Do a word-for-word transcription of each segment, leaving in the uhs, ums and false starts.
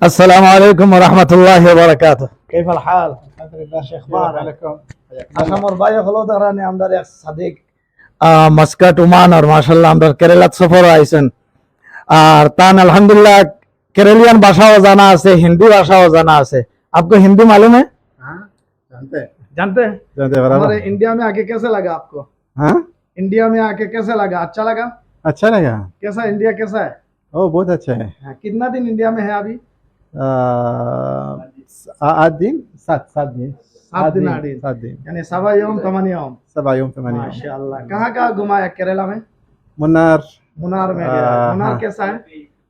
السلام عليكم ورحمة الله وبركاته. كيف الحال؟ الحمد لله. شيخ بارك. عليكم. আসামর ভাই হলো দাঁড়ানে আমরার এক সাদিক, আহ, মাস্কাট ওমান আর মাশাআল্লাহ আমরার কেরালাত সফর আইছেন। আর তান আলহামদুলিল্লাহ কেরালিয়ান ভাষাও জানা আছে, হিন্দি ভাষাও জানা আছে। आपको हिंदी मालूम है? हाँ, जानते हैं। जानते हैं? जानते हैं, बराबर। हमारे इंडिया में आके कैसे लगा आपको? हाँ? इंडिया में आके कैसे लगा? अच्छा लगा? अच्छा लगा। कैसा इंडिया कैसा है? ओ, बहुत अच्छा है। हाँ, कितना दिन इंडिया में है अभी? आ, आ, आठ दिन, सात, सात दिन। सात आठ दिन, दिन, आठ दिन। सात दिन। यानी सबा यौम तमानिया यौम। सबा यौम तमानिया यौम। माशाअल्लाह। कहाँ कहाँ घुमाया केरला में? मुन्नार। मुन्नार में गया। आ, मुन्नार हाँ। कैसा है?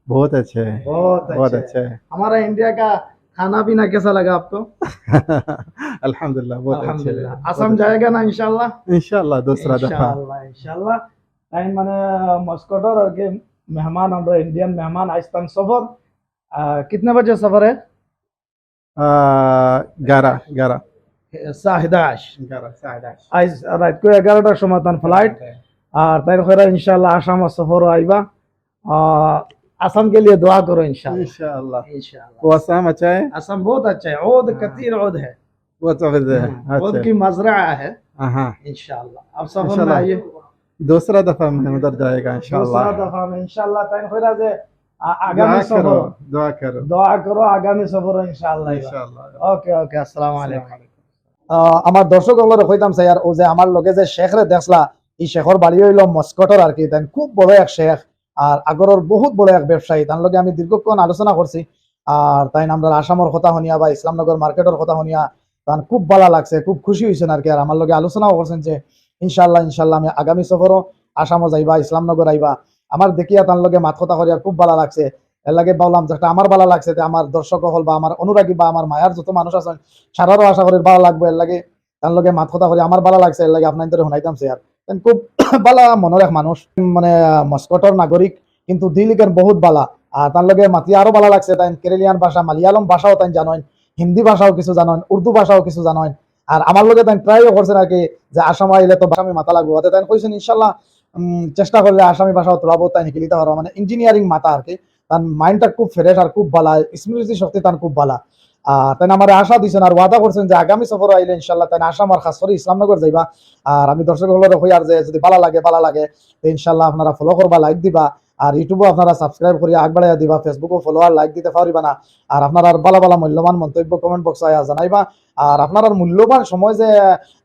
बहुत अच्छा है। बहुत बहुत अच्छा है। अच्छा है। हमारा इंडिया का खाना पीना कैसा लगा आपको? अल्हम्दुलिल्लाह, बहुत अच्छा है। আলহামদুলিল্লাহ। আসাম जाएगा ना इंशाल्लाह? इंशाल्लाह, दूसरा दफा। इंशाल्लाह, इंशाल्लाह। তাইন মানে, আহ, মস্কটর আর কি মেহমান, আমরা ইন্ডিয়ান মেহমান, আইস্তান সফর। আহ, कितने बजे सफर है? আহ, এগারো, এগারো। সাড়ে দশ। এগারো, সাড়ে দশ। আইজ রাইত কো এগারোটার সময় তান ফ্লাইট। হ্যাঁ। আর তাইন কইরা ইনশাআল্লাহ আসাম সফর আইবা। আহ, আসাম কে লিয়ে দোয়া করো ইনশাআল্লাহ। ইনশাআল্লাহ। ইনশাআল্লাহ। वो आसाम अच्छा है? आसाम बहुत अच्छा है। ऊँट, हाँ। कतीर ऊँट है। वो तो फिर, हाँ, अच्छा। ऊँट की मजरा है। हाँ, हाँ। इंशाल्लाह। अब सफर में इंशाल्लाह। आइए। दूसरा दफा में उधर जाएगा, इंशाल्लाह। दूसरा दफा में, इंशाल्लाह। তাইন কইরা যে, আ-, আগামী দোয়া সফর। করো, দোয়া করো। দোয়া করো, আগামী সফর, ইনশাআল্লাহ। ইনশাআল্লাহ। OK, OK, আসসালামু আলাইকুম। আসসালামু আলাইকুম। আহ, আমার দর্শক অকলরে কইতাম চাই, আর ও যে আমার লগে যে শেখরে দেখছলা, ই শেখর বাড়ি অইলো মস্কটর আর কি, তাইন খুব বড় এক শেখ, আর আগরর বহুত বড় এক ব্যবসায়ী। তান লগে আমি দীর্ঘক্ষণ আলোচনা করছি, আর তাইন আমরার আসামর কথা হুনিয়া বা ইসলামনগর মার্কেটর কথা হুনিয়া তান খুব ভালা লাগছে, খুব খুশি অইছেন আর কি। আর আমার লগে আলোচনাও করছেন যে ইনশাআল্লাহ, ইনশাআল্লাহ আমি আগামী সফরও আসামও যাইবা, ইসলামনগর আইবা। আমার দেখিয়া তান লগে মাত কথা করিয়া খুব ভালা লাগছে। এর লাগি ভাবলাম যে একটা আমার ভালা লাগছে, তে আমার দর্শক অকল বা আমার অনুরাগী বা আমার মায়ার যত মানুষ আছেন, সারারও আশা করি ভালা লাগবো। এর লাগি তান লগে মাত কথা করি আমার ভালা লাগছে, এর লাগি আপনাইনতরে হুনাইতাম চাই আর। তাইন খুব ভালা মনর এক মানুষ, মানে, আহ, মস্কটর নাগরিক, কিন্তু দিল ইখান বহুত ভালা। আর তান লগে মাতিয়া আরো ভালা লাগছে, তাইন কেরেলিয়ান ভাষা, মালয়ালম ভাষাও তাইন জানইন, হিন্দি ভাষাও কিছু জানইন, উর্দু ভাষাও কিছু জানইন। আর আমার লগে তাইন ট্রাইও করছেন আর কি, যে আসাম আইলে তো আসামি মাতা লাগবো। অতে তাইন কইছেন, ইনশাল্লাহ, উম, চেষ্টা করলে আসামি ভাষাও থোড়া বহুত তাইন হিকিলিতা পারবা, মানে ইঞ্জিনিয়ারিং মাতা আর কি। তান মাইন্ডটা খুব ফ্রেশ আর খুব ভালা, স্মৃতি শক্তি তান খুব ভালা। আর তাইন আমারে আশা দিছেন আর ওয়াদা করছেন যে আগামী সফর আইলে ইনশাল্লাহ তাইন আসাম আর খাস করি ইসলামনগর যাইবা। আর আমি দর্শক অকলরে কই আর যে যদি ভালা লাগে, ভালা লাগে, তো ইনশাল্লাহ আপনারা ফলো করবা, লাইক দিবা। আর YouTube-ও আপনারা সাবস্ক্রাইব করিয়া আগবাড়াইয়া দিবা, Facebook-ও ফলো আর লাইক দিতে পারিবা না। আর আপনারার ভালা ভালা মূল্যবান মন্তব্য কমেন্ট বক্সো আইয়া জানাইবা। আর আপনারার মূল্যবান সময় যে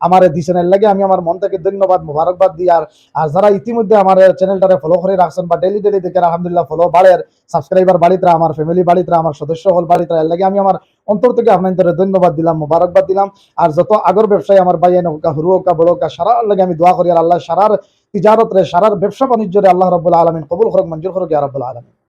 আমারে দিছেন, এর লাগি আমি আমার মন থাকি ধন্যবাদ, মোবারকবাদ দিয়ার। আর যারা ইতিমধ্যে আমার চ্যানেলটারে ফলো করি রাখছেন বা ডেইলি ডেইলি দেখের, আলহামদুলিল্লাহ ফলো বাড়ের, সাবস্ক্রাইবার বাড়িতরা, আমার ফ্যামিলি বাড়িতরা, আমার সদস্য অকল বাড়িতরা, এর লাগি আমি আমার অন্তর থাকি আপনাইনতরে ধন্যবাদ দিলাম, মোবারকবাদ দিলাম। আর যত আগর ব্যবসায়ী আমার ভাইয়াইন অউক্কা, হুরু অউক্কা, বড় অউক্কা, সারার লাগি আমি দোয়া করি, আর আল্লাহ সারার তিজারতরে, সারার ব্যবসা বাণিজ্যরে আল্লাহ রাব্বুল আলামিন কবুল করুক, মঞ্জুর করুক ইয়া রাব্বুল আলামিন।